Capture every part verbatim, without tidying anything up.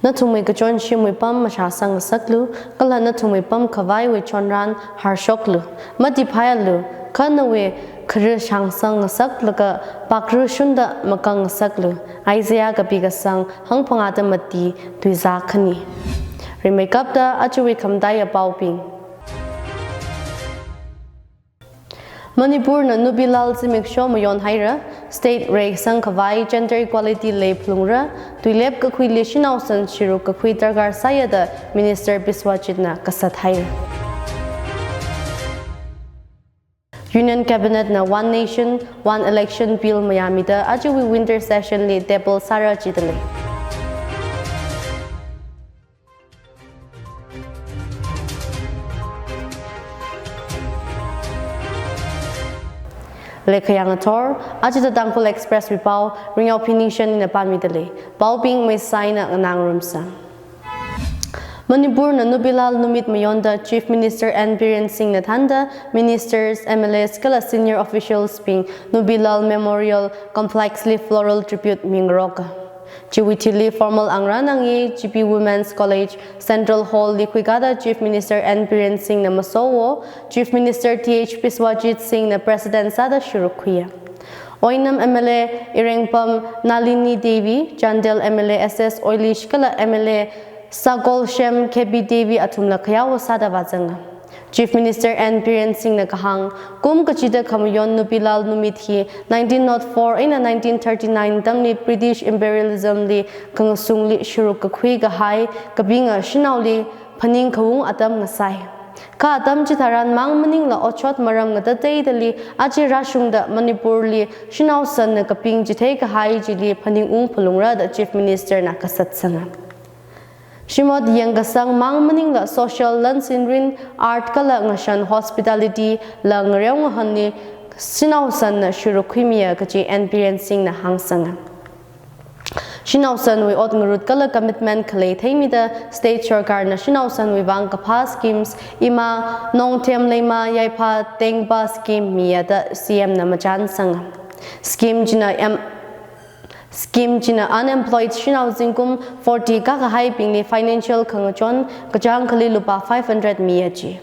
Nathumwui kachonshimwui pam mashāsang ngasaklu, kala nathumwui pamkhavaiwui chonran harshoklu. Matiphaialu, kha nawui kharā shāngsang ngasaklaga pakra shunda makang ngasaklu. Isaiah kapi kasang hangphangāda mati, tuizā khani. Rimeikapta ajawui khamataiya paobing. Manipurna Nupi Lal zimiksho mayonhaira, state reisangkhavai gender equality lei phalungra, tuilep kakhuili shanao san shiruk kakhui darkar sāya da Minister Biswajitna kasat haira. Union Cabinet na One Nation, One Election Bill mayāmida ajawui winter session li table sāra jidalei. Leikha yāngathor, ajida Tangkhul Express wui pao, Ringyao Phoenician na pāmidalei. Paobing maisaina nganāngarumsa. Manipurna Nupi Lal numit mayonda Chief Minister N Biren Singhna thānda Ministers, M L As kala senior officials bing Nupi Lal Memorial Complex li floral tribute mingaroka. Chiwui thili formal angra nangyi G P Women's College Central Hall li khuikāda Chief Minister N Biren Singhna masowo, Chief Minister T H Biswajit Singhna President sāda shiruk khuiya. Oinam M L A Irengpam Nalini Devi, Chandel M L A S S Oilish kala M L A Sagolshem K B Devi athumla khayao sāda vāzanga. Chief Minister N Biren Singhna kahāng, kum kachida khamayon Nupi Lal numit hi nineteen nought four eina nineteen thirty-nine atamli British imperialism li khangasungli shiruk kakhui kahai kapinga shanaoli phaningkhaung atam ngasai. Kha atam chitharan mang maningla otshot maram ngatateidali aja rāshungda Manipurli shanao sanna kaping chithei kahai chili phaningung phalungra da Chief Minister na kasatsanga. Shimot yangkasang mang maningla social, lansinrin, art kala ngashan, hospitality la ngareo ngahānli shanao sanna shiruk khuimiya kaji N Biren Singhna hāngsanga. Shanao sanwui ot ngarut kala commitment khalei theimida state sorkarna shanao sanwui vang kaphā schemes, Ima Nongthem Leima Yaipha Tengpa scheme miya da C M na machānsanga. Scheme china em Scheme china unemployed shanao zingkum forty kakahaibingli financial khangachon kachāng akhali lupā five hundred miya ji.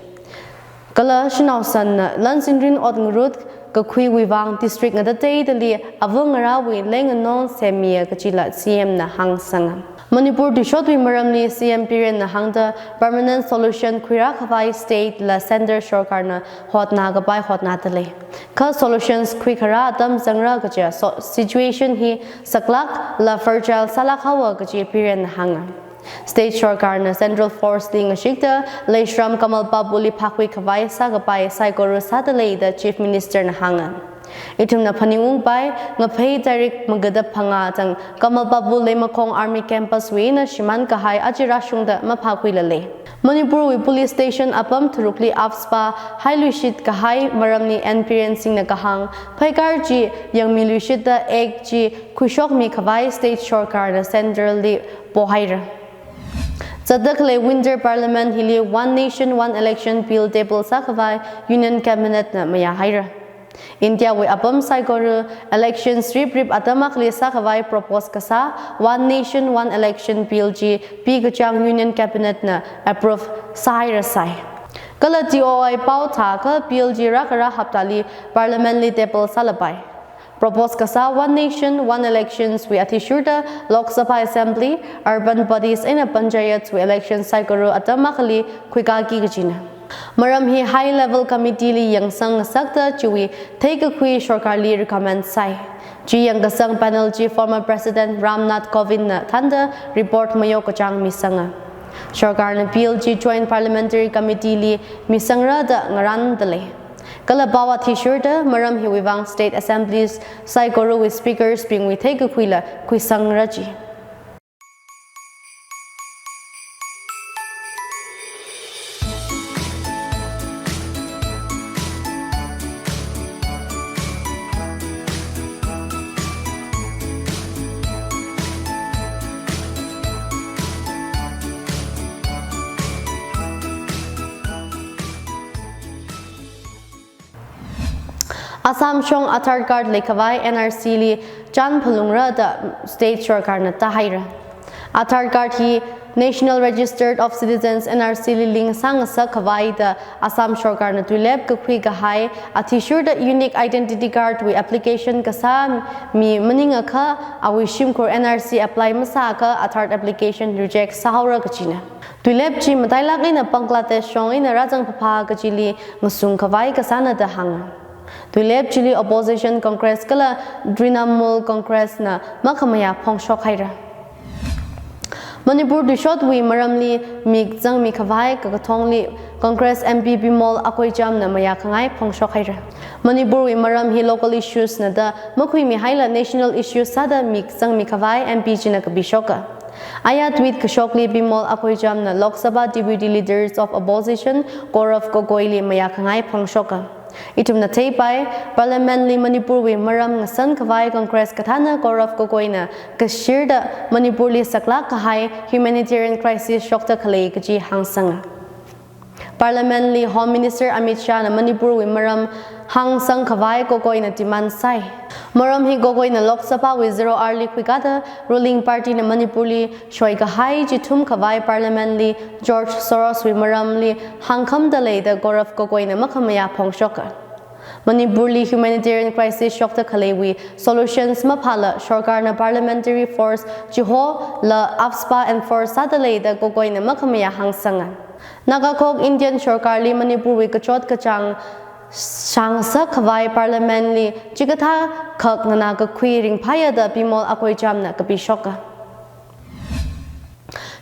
Kala shanao sanna lansinrin ot ngarut kakhuiwui vang district ngatateidali ava ngarāwui leinganong semmiya kajila C M na hāngsanga. Manipur tuishotwui maramli C M Biren na hāngda permanent solution khuirākhavai state la center sorkarna hotnākapai hotnādalei. Kha solutions khuikharā atam zangra kaja so-, situation hi saklākla fragile sālāk haowa kaji Biren na hānga. State sorkarna central force li ngashikda Leishram Kamalbabuli phākhuikhavai sākapai saikora sādalei da Chief Minister na hānga. Ithumna phaningungpai, ngaphei tarik magada phangā tang Kamalbabu Leimakhong Army Campus wui eina shimānkahai aja rāshungda maphākhuilalei. Manipurwui police station apam tharukli AFSPA hailuishit kahai maramli N Biren Singhna kahāng, phaikar chi yangmiluishitda act chi khuishokmikhavai state sorkarna central li pohaira. Zatdakhalei Winter Parliament hili One Nation, One Election Bill table sākhavai Union Cabinet na mayāhaira. India wui apam saikora elections riprip atam akhali sākhavai propose kasā One Nation, One Election Bill chi pikachāng Union Cabinet na approve sāhairasai. Kala T O I pao thākha bill chi rākhara haptali Parliament li table sālapai. Propose kasā One Nation, One Elections wui athishurda Lok Sabha Assembly, urban bodies eina panchayats wui election saikora atam akhali khuikāki kajina. Maram hi high level committee li yangsang ngasakta chiwui theikakhui sorkarli recommend sāi. Chi yangkasang panel chi former President Ram Nath Kovind na thānda report mayo kachāng misanga. Sorkarna bill chi Joint Parliamentary Committee li misangra da ngarāndalei. Kala pao athishurda maram hiwui vang State Assemblies saikorawui speakers bingwui theikakhuila khuisangra ji. Assam shong Aadhaar card leikhavai N R C li chān phalungra da state sorkarna tāhaira. Aadhaar card hi National Register of Citizens, N R C li link sāngasak khavai da Assam sorkarna tuilep kakhui kahai athishurda unique identity card wui application kasā mi maningakha awui shimkhur N R C apply masāakha Aadhaar application reject sāhaora kajina. Tuilep chi matailak eina Bangladesh shong eina rāzang phapha kajili ngasung khavai kasāna da hānga. Tuilep chili opposition Congress kala Trinamool Congress na makhamayā phongshok haira. Manipur tuishotwui maramli mik zangmi khavai kakathongli Congress M P Bimol Akoijam na mayākhangai phongshok haira. Manipurwui maram hi local issues na da makhuimi haila national issues sāda mik zangmi khavai M P china kapishoka. Aya tweet kashokli Bimol Akoijam na Lok Sabha Deputy Leaders of Opposition Gaurav Gogoi li mayākhangai phongshoka. Ithumna theipai, Parliament li Manipurwui maram ngasan khavai Congress kathāna Gaurav Gogoi na kashirda Manipurli saklak kahai humanitarian crisis shokta khalei kaji hāngsanga. Parliament li Home Minister Amit Shah na Manipurwui maram hāngsang khavai Gogoi na demand sāi. Maram hi Gogoi na Lok Sabha wui zero hour li khuikada ruling party na Manipurli shoi kahai chithum khavai Parliament li George Soros wui maramli hāngkhamda leida Gaurav Gogoi na makhamayā phongshoka. Manipurli humanitarian crisis shokta khaleiwui solutions maphāla sorkarna parliamentary force chihola AFSPA enforce sāda leida Gogoi na makhamayā hāngsanga. Nagakhok Indian sorkarli Manipurwui kachot kachāng shāngsak khavai Parliament li chikathā khak nganā kakhui ringphāya da Bimol Akoijam na kapishoka.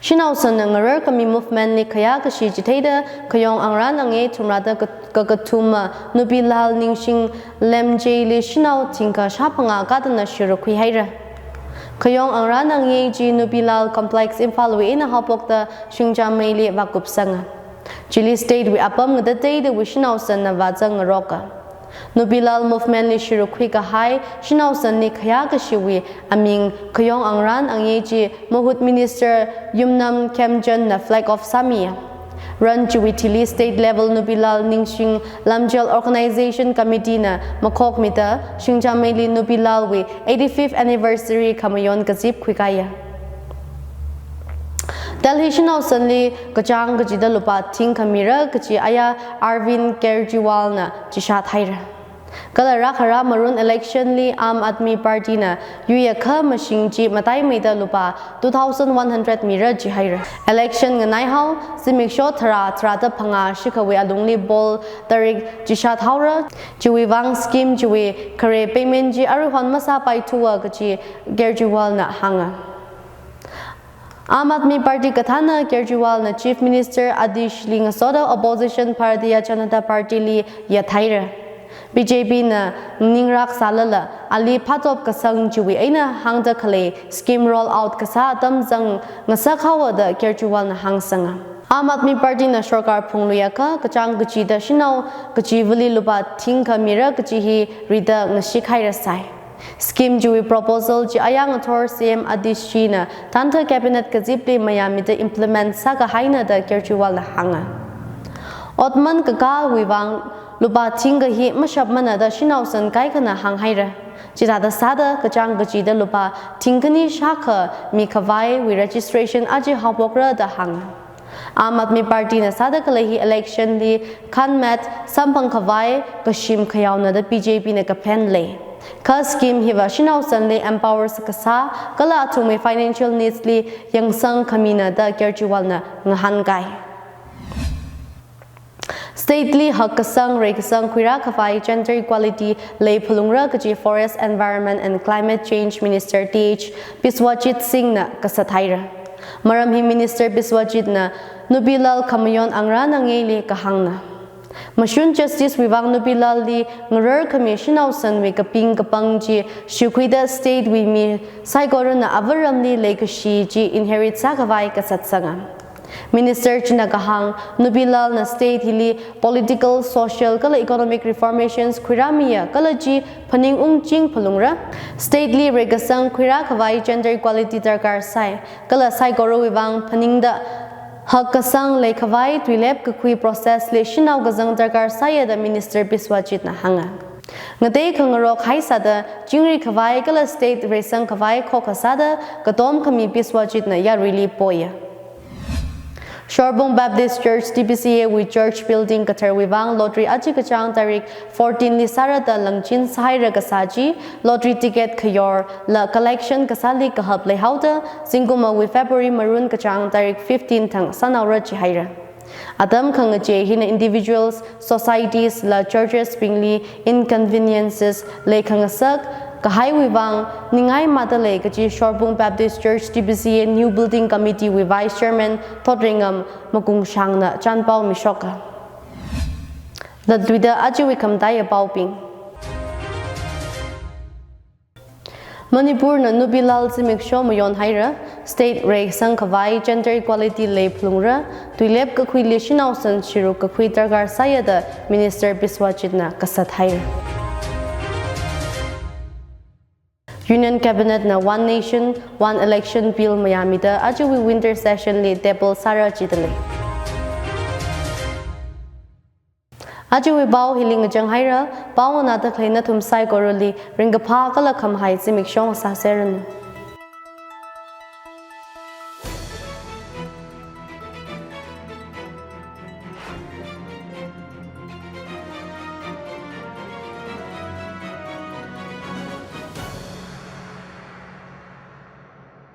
Shanao Sanna ngararkhami movement li khayā kashi chitheida Khayong Angrān Angayei thumrada ka-, kakathuma Nupilal Ningshing Lemjei li shanao thingkha shāphangā katana shirukhui haira. Khayong Angrān Angayei chi Nupilal Complex Imphalwui eina haophokta Singjameili vākupsanga. Chili state wui apam ngatateidawui shanao sanna vāzang ngaroka. Nupilal movement li shirukhui kahai shanao sanli khayā kashiwui aming Khayong Angrān Angayei chi Mahut Minister Yumnam Khemchand na flag off sāmiya. Ran chiwui thili state level Nupilal Ningshing Lamjel Organization Committee na makhokmida Singjameili Nupilalwui eighty-fifth anniversary khamayon kazip khuikaiya. Delhi shanao sanli kachāng kachida lupā thingkha mira kaji aya Arvind Kejriwal na chishat haira. Kala rākhara Maroon election li Aam Aadmi Party na yuiakha mashing chi mataimeida lupā two thousand one hundred mira jihaira. Election nganaihao zimiksho tharā tharāda phangā shikhawui alungli poll tarik chishat haora. Chiwui vang scheme chiwui khare payment chi aruihon masāpaithuwa kaji Kejriwal na hānga. Aam Aadmi Party kathāna Kejriwal na Chief Minister Atish li ngasoda opposition Bharatiya Janata Party li yathaira. B J P na ningrak sālala ali phatop kasang chiwui eina hāngda khalei scheme roll out kasā atam zang ngasak haowa da Kejriwal na hāngsanga. Aam Aadmi Party na sorkar phungluiakha kachāng kachida shanao kachivali lupā thingkha mira kaji hi rida ngashik haira sai. Scheme chiwui proposal chi aya ngathor C M Atish china thāntha cabinet kazipli mayāmida implement sākahaina da Kejriwal na hānga. Otman kakāwui vang lupā thingkha hi mashapmana da shanao san kaikhana hānghaira. Chithāda sāda kachāng kachida lupā thingkhani shākha mikhavaiwui registration aja haophokra da hānga. Aam Aadmi Party na sāda khalei hi election li khanmet samphang khavai kashim khayaona da B J P na kaphen lei. Kha scheme hiva shanao sanli empower sākasā kala athumwui financial needs li yangsang khamina da Kejriwal na ngahānkai. State li hakkasang reikasang khuirā khavai gender equality leiphalungra kaji Forest, Environment and Climate Change Minister T H Biswajit Singh na kasat haira. Maram hi Minister Biswajit na Nupilal Khamayon Angrān Angayeili kahāngna. Mashun justice wui vang Nupilalli ngararkhami shanao sanwui kaping kapang chi shukhuida state wui mi saikorana avaramli leikashi chi inherit sākhavai kasatsanga. Minister china kahāng, Nupilalna state hili political, social kala economic reformations khuirāmiya kala chi phaningungching phalungra. State li reikasang khuirā khavai gender equality darkar sai, kala saikorawui vang phaningda hakkasang leikhavai tuilep kakhui process li shanao kazang darkar saiya da Minister Biswajit na hānga. Ngatei khangarok haisāda chingri khavai kala state reisang khavai khokha sāda katom khami Biswajitna yaruili poya. Shorbung Baptist Church, T B C A wui church building katharwui vang lottery aja kachāng tarik fourteen li sāra da langchin sāhaira kasā chi, lottery ticket khayor la collection kasāli kahap leihaoda, zingkumwui February marun kachāng tarik fifteen thang sānaora jihaira. Atam khangachei hina individuals, societies la churches bingli inconveniences leikhangasak kahaiwui vang ningai mada lei kaji Shorbung Baptist Church T B C A New Building Committee wui Vice Chairman Thotreingam Makungshangna chanpao mishoka. Latluida ajawui khamataiya paobing. Manipurna Nupi Lal zimiksho mayonhaira, state reisang khavai gender equality leiphalungra, tuilep kakhuili shanao san shiruk kakhui darkar sāya da Minister Biswajitna kasat haira. Union Cabinet na One Nation, One Election Bill mayāmida ajawui winter session li table sāra jidalei. Ajawui pao hili ngachang haira, pao nganāda khalei nathum saikorali ringkaphā kala khamahai zimiksho sāseranu.